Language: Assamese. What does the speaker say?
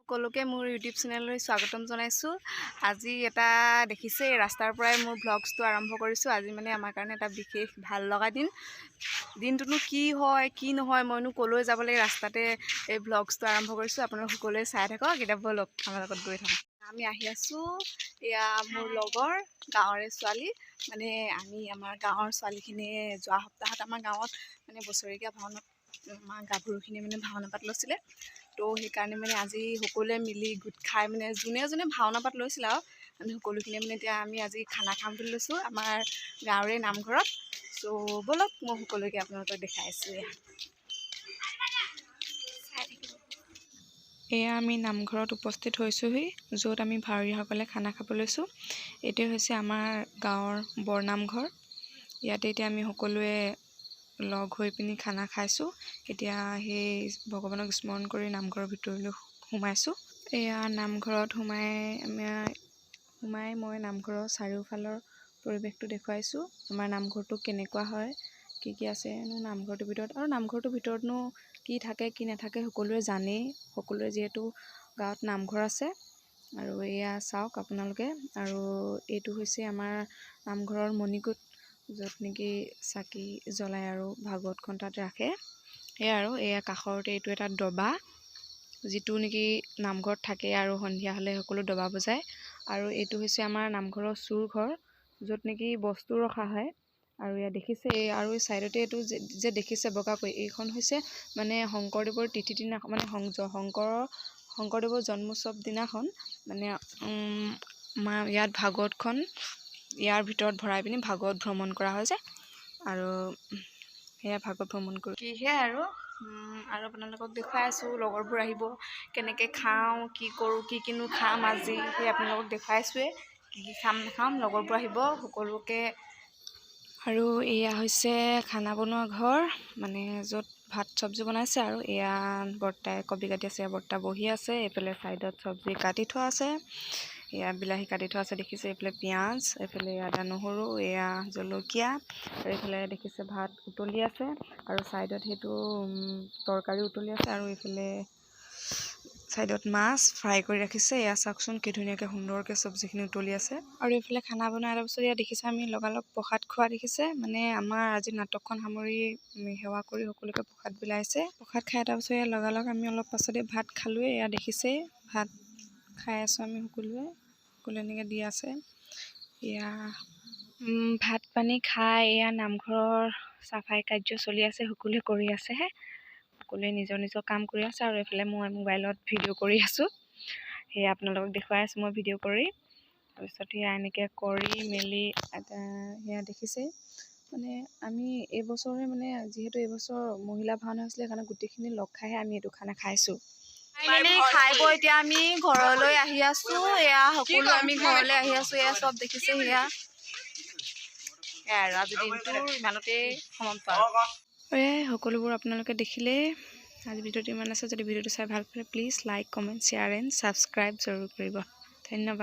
সকলোকে মোৰ ইউটিউব চেনেললৈ স্বাগতম জনাইছোঁ। আজি এটা দেখিছে, এই ৰাস্তাৰ পৰাই মোৰ ভ্লগছটো আৰম্ভ কৰিছোঁ। আজি মানে আমাৰ কাৰণে এটা বিশেষ ভাল লগা দিন। দিনটোনো কি হয়, কি নহয়, মইনো ক'লৈ যাব লাগে, ৰাস্তাতে এই ভ্লগছটো আৰম্ভ কৰিছোঁ। আপোনালোক সকলোৱে চাই থাকক। এতিয়া ব'লক, আমাৰ লগত গৈ থাকক। আমি আহি আছোঁ। এয়া মোৰ লগৰ গাঁৱৰে ছোৱালী। মানে আমি আমাৰ গাঁৱৰ ছোৱালীখিনিয়ে যোৱা সপ্তাহত আমাৰ গাঁৱত মানে বছৰেকীয়া ভাওনাত আমাৰ গাভৰুখিনিয়ে মানে ভাওনা পাত লৈছিলে। তো সেইকাৰণে মানে আজি সকলোৱে মিলি গোট খাই, মানে যোনে যোনে ভাওনা পাত লৈছিলে আৰু আমি সকলোখিনিয়ে মানে এতিয়া আমি আজি খানা খাম বুলি লৈছোঁ আমাৰ গাঁৱৰে নামঘৰত। চ' ব'লক, মই সকলোকে আপোনালোকক দেখাই আছোঁ। এয়া চাই থাকিব। এয়া আমি নামঘৰত উপস্থিত হৈছোঁহি, য'ত আমি ভাৱৰীয়াসকলে খানা খাব লৈছোঁ। এইটোৱে হৈছে আমাৰ গাঁৱৰ বৰনামঘৰ। ইয়াতে এতিয়া আমি সকলোৱে লগ হৈ পিনি খানা খাইছোঁ। এতিয়া সেই ভগৱানক স্মৰণ কৰি নামঘৰৰ ভিতৰলৈ সোমাইছোঁ। এয়া নামঘৰত সোমাই আমি সোমাই মই নামঘৰৰ চাৰিওফালৰ পৰিৱেশটো দেখুৱাইছোঁ। আমাৰ নামঘৰটো কেনেকুৱা হয়, কি কি আছেনো নামঘৰটোৰ ভিতৰত আৰু নামঘৰটোৰ ভিতৰতনো কি থাকে, কি নাথাকে সকলোৱে জানেই। সকলোৰে যিহেতু গাঁৱত নামঘৰ আছে। আৰু এয়া চাওক আপোনালোকে। আৰু এইটো হৈছে আমাৰ নামঘৰৰ মণিকূট, য'ত নেকি চাকি জ্বলায় আৰু ভাগৱতখন তাত ৰাখে। সেয়া আৰু এয়া কাষৰতে এইটো এটা দবা, যিটো নেকি নামঘৰত থাকে আৰু সন্ধিয়া হ'লে সকলো দবা বজায়। আৰু এইটো হৈছে আমাৰ নামঘৰৰ চোৰ ঘৰ, য'ত নেকি বস্তু ৰখা হয়। আৰু ইয়াত দেখিছে এই আৰু এই ছাইডতে এইটো যে যে দেখিছে বগাকৈ, এইখন হৈছে মানে শংকৰদেৱৰ তিথি দিনা, মানে শংকৰদেৱৰ জন্মোৎসৱ দিনাখন মানে মা ইয়াত ভাগৱতখন ইয়াৰ ভিতৰত ভৰাই পিনি ভাগৱত ভ্ৰমণ কৰা হয় যে। আৰু সেয়া ভাগৱত ভ্ৰমণ কৰি কি সেয়াই আৰু আৰু আপোনালোকক দেখুৱাই আছোঁ। লগৰবোৰ আহিব, কেনেকৈ খাওঁ, কি কৰোঁ, কি কিনো খাম আজি, সেই আপোনালোকক দেখুৱাইছোঁৱে কি কি খাম নাখাম। লগৰবোৰ আহিব সকলোকে। আৰু এয়া হৈছে খানা বনোৱা ঘৰ, মানে য'ত ভাত চব্জি বনাইছে। আৰু এয়া বৰ্তাই কবি কাটি আছে, বৰ্তা বহি আছে। এইফালে ছাইডত চব্জি কাটি থোৱা আছে। এয়া বিলাহী কাটি থোৱা আছে, দেখিছে। এইফালে পিঁয়াজ, এইফালে আদা নহৰু, এয়া জলকীয়া। আৰু এইফালে দেখিছে ভাত উতলি আছে আৰু ছাইডত সেইটো তৰকাৰী উতলি আছে। আৰু এইফালে ছাইডত মাছ ফ্ৰাই কৰি ৰাখিছে। এয়া চাওকচোন, কি ধুনীয়াকৈ সুন্দৰকৈ চব্জিখিনি উতলি আছে। আৰু এইফালে খানা বনাই তাৰপিছত এয়া দেখিছে, আমি লগালগ প্ৰসাদ খোৱা দেখিছে। মানে আমাৰ আজি নাটকখন সামৰি সেৱা কৰি সকলোকে প্ৰসাদ বিলাইছে। প্ৰসাদ খাই তাৰপিছত এয়া লগালগ আমি অলপ পাছতে ভাত খালোঁৱেই। এয়া দেখিছেই, ভাত খাই আছোঁ আমি সকলোৱে। সকলোৱে এনেকৈ দি আছে। এয়া ভাত পানী খাই এয়া নামঘৰৰ চাফাই কাৰ্য চলি আছে। সকলোৱে কৰি আছেহে, সকলোৱে নিজৰ নিজৰ কাম কৰি আছে। আৰু এইফালে মই মোবাইলত ভিডিঅ' কৰি আছোঁ, সেয়া আপোনালোকক দেখুৱাই আছোঁ মই ভিডিঅ' কৰি। তাৰপিছত সেয়া এনেকৈ কৰি মেলি এটা সেয়া দেখিছেই, মানে আমি এইবছৰে মানে যিহেতু এইবছৰ মহিলা ভাওনা হৈছিলে, সেইকাৰণে গোটেইখিনি লগ খাইহে আমি এইটো খানা খাইছোঁ। ফাইনেলি খাই বৈ এতিয়া আমি ঘৰলৈ আহি আছো। এয়া সকলো আমি ঘৰলৈ আহি আছো। এয়া চব দেখিছে। সেয়া সেয়া আৰু আজি দিনটোৰ ইমানতেই সমাপ্ত আৰু। এয়াই সকলোবোৰ আপোনালোকে দেখিলেই। আজি ভিডিঅ'টো ইমান আছে। যদি ভিডিঅ'টো চাই ভাল পালে, please like, comment, share and subscribe জৰুৰ কৰিব। ধন্যবাদ।